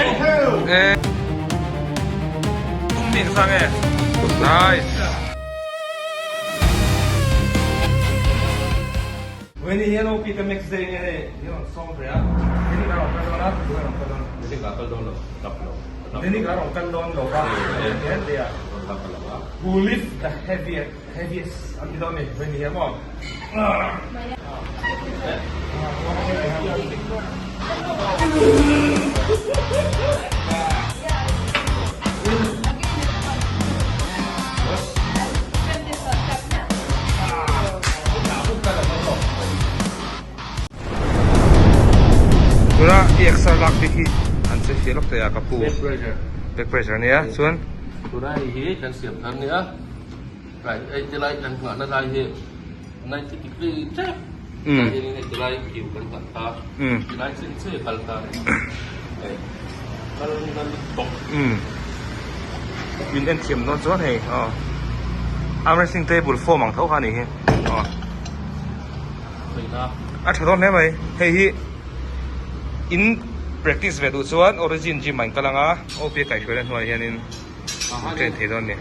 E. Tum sang e. Nice. Weni hian OP ka mix day nge hei hi rawn sawm ve a. Deni ka rawn kal dawn a, tu rawn kal dawn. Deni ka kal dawn lo, tap lo. Deni ka rawn kal dawn lo a, hian leh a. Rawn la kal lo a. Who lift the heaviest, heaviest an ti dawn ni, Weni hian maw. Tuna i exer lak bik hi an che fiah lawk thei a ka pu. Back pressure. Back pressure ania chuan. Tuna hei hi kan siam thar nia. Hei ti lai kan nghahna lai hi 90 degree tep. Tah hianin hei ti lai kiu kan nghah kha. Ti lai chen che kal ta ni. Hei kal na lutuk. Min en thiam dawn chuan hei aw arm wrestling table form ang tho kha a nih hi aw. A tha dawn hle mai hei hi in practice ve duh chuan origin gym ah in kal ang a OP a kaihhruaina hnuaiah hianin. Train thei dawn ni.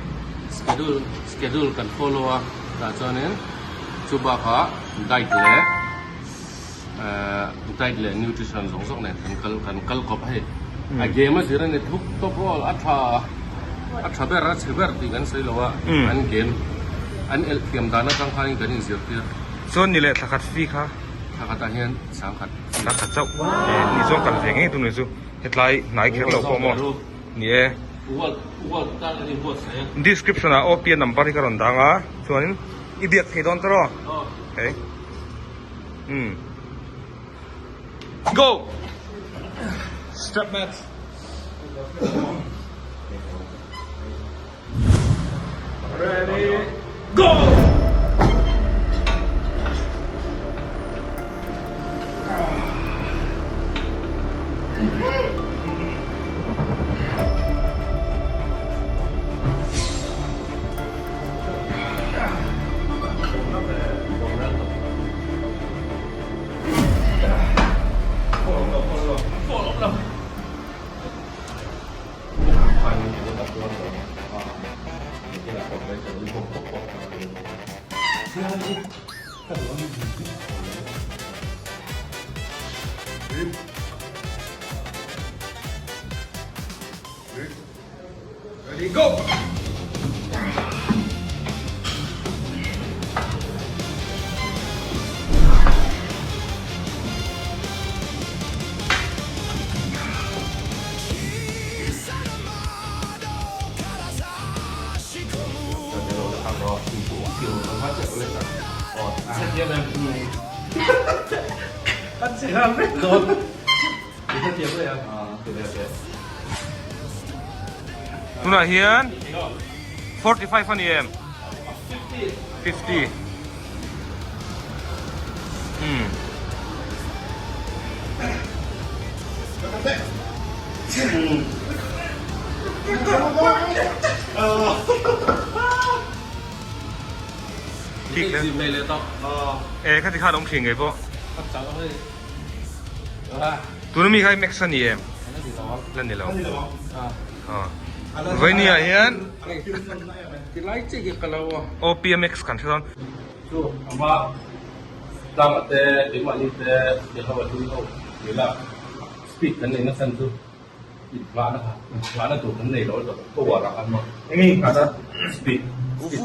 Schedule schedule kan follow a tah chuanin chu bakah diet leh diet leh nutrition zawng zawng nen kan kal kan kal kawp a hei. A game a zir a ni thup tawp aw a tha a tha ber a chhe ber tih kan sawi lo a an game an elh thiam dan atang khanin kan inzirtir. Chuan ni leh thla khat fee kha. Thla khatah hian sangkhat. Sangkhat chauh ni chuan kal ve ngei tur ni chu hetlai hnai kher lo pawh maw. Ni e. Description ah OP a number hi ka rawn dang a, chuanin i biak thei dawn tawh rawh. Okay. Umm. Go! Strap mat. Ready, go! Ready, go! Tunah hian 45 a ni em? 50. Umm. E khati khan awm thin ngei pawh. Tuna mi kha hi max a ni em? La ni lo. Vainia hian OPMX kan hre dawn. Chu ama tlangah te keimahni te ke ho a hlui ho ni la speed kan nei nasa chu inghahna kha inghahna tur kan nei lo a power ah khan maw Enge inghahna? Speed Speed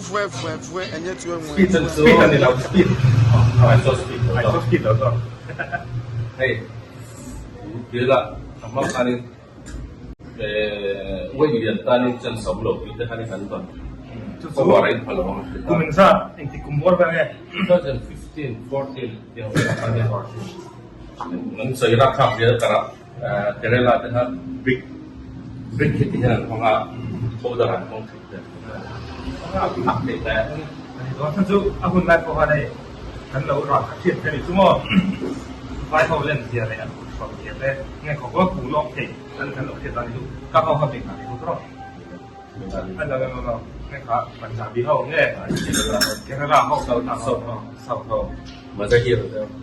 chu speed a ni lo speed I saw speed I saw speed lo zawk hei tila a hma khanin Weight lian tanin chance a awm lo tih te khan i kan tawn. Power a inpha lo ang a hria. Kum engzat engtik kum bawr vel nge? 2015, 14 tiang vel khan nia. An sawi rak thlak zel karah Kerala te kha brick brick hi ti hian an hmang a, powder an hmang thin te. A thei hle. Ani dawn kha chu a hun lai pawh khan hei kan lo rak kha hriat theih a ni chu maw? Vai ho len zia leh an kut hrawn zia te nge khaw khaw ku lawk thei an kan lo hriat dan hi chu ka ho kha bik hna ni ru tawh a lo lo lo nge kha Punjabi ho nge Kerala ho South ho South ho Mazahir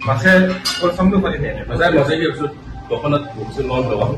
mahse awlsam deuh khan i hneh leh Mazahir chu coconut kum chu lawn lo ang.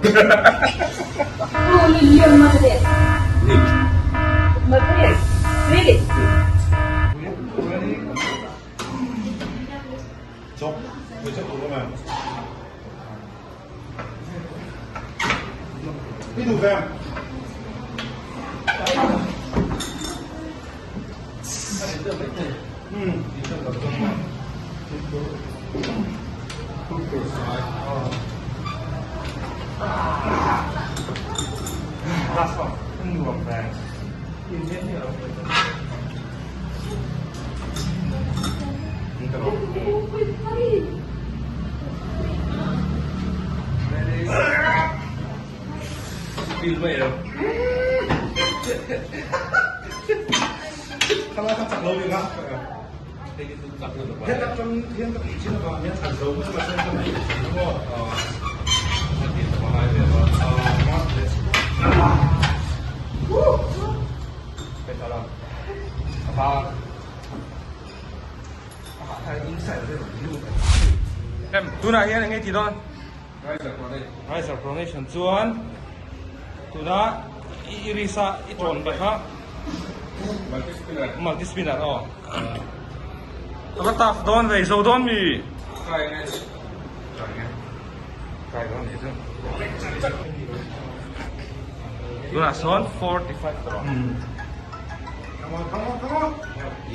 Last one. Nuam ve. Tunah hian enge tih dawn? Riser pronation chuan tuna i wrist a i tawn bat kha multi spinner aw a va tough dawn ve zo dawn mi kai kai dawn ni chu tunah sawn 45 tawh Come on, come on, come on.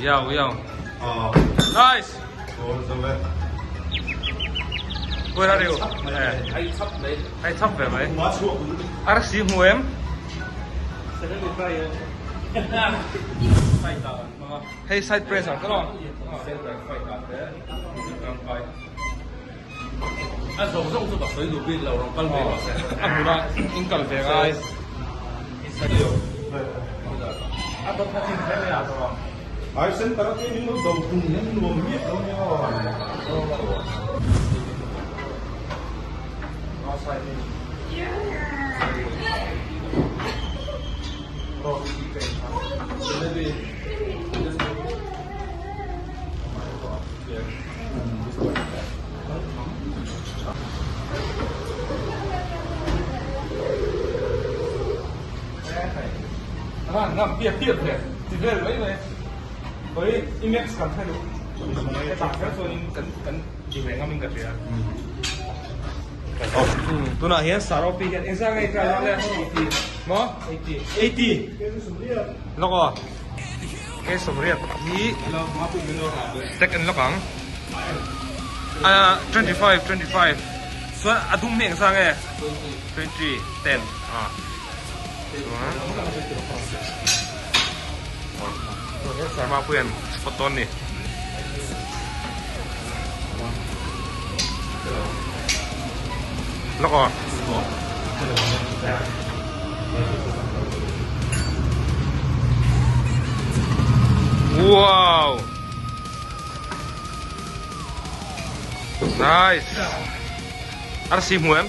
Yao yao. Nice. Where are you? Ai chap ve mai. Arsi hmu em? Hei side press ang tawh. A zawng zawng chu ka sawi duh bik lo rawn kal ve rawh se. A hmunah in kal ve ngai. A dawt kha chin hle mai a tawh. Ai center a tlem in lo do tum hian nuam miah lo nia aw. Tunah hian Saropi hian engzah nge ka la le maw 80 lawk aw. Ke 80 hi stack an lawk ang 25 25 chuan a dum hi engzah nge 20 10 a chuan chuan Sarma pawh hian spot dawn a ni. Lawk aw. Wow. Nice. Arsi hmu em?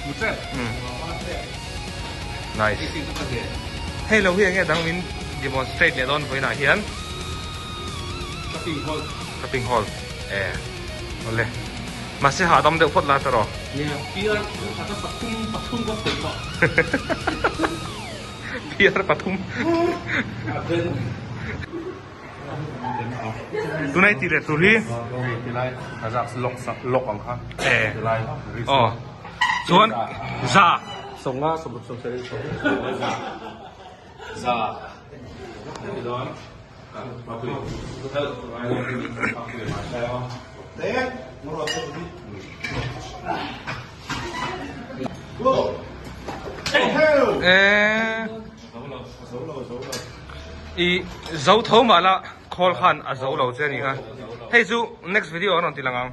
Hmu che. Nice. Hei lo hi enge dang min demonstrate leh dawn vawiinah hian. Cupping hole. Cupping hole. Eh. Awle. Mahse hahdam deuh phawt la ta rawh. Nia, PR khat a pathum pathum ka sawi tawh. PR pathum. A then. Tunai ti leh tur hi. Hei tilai Kazakh lock sak lock ang kha. Eh. Tilai. Aw. Chuan za. Songa sawmruk sawmsarih sawmruk za. Za. Tidawn. I zo tho mah la khawl khan a zo lo che a ni kha. Hei chu next video an rawn ti lang ang.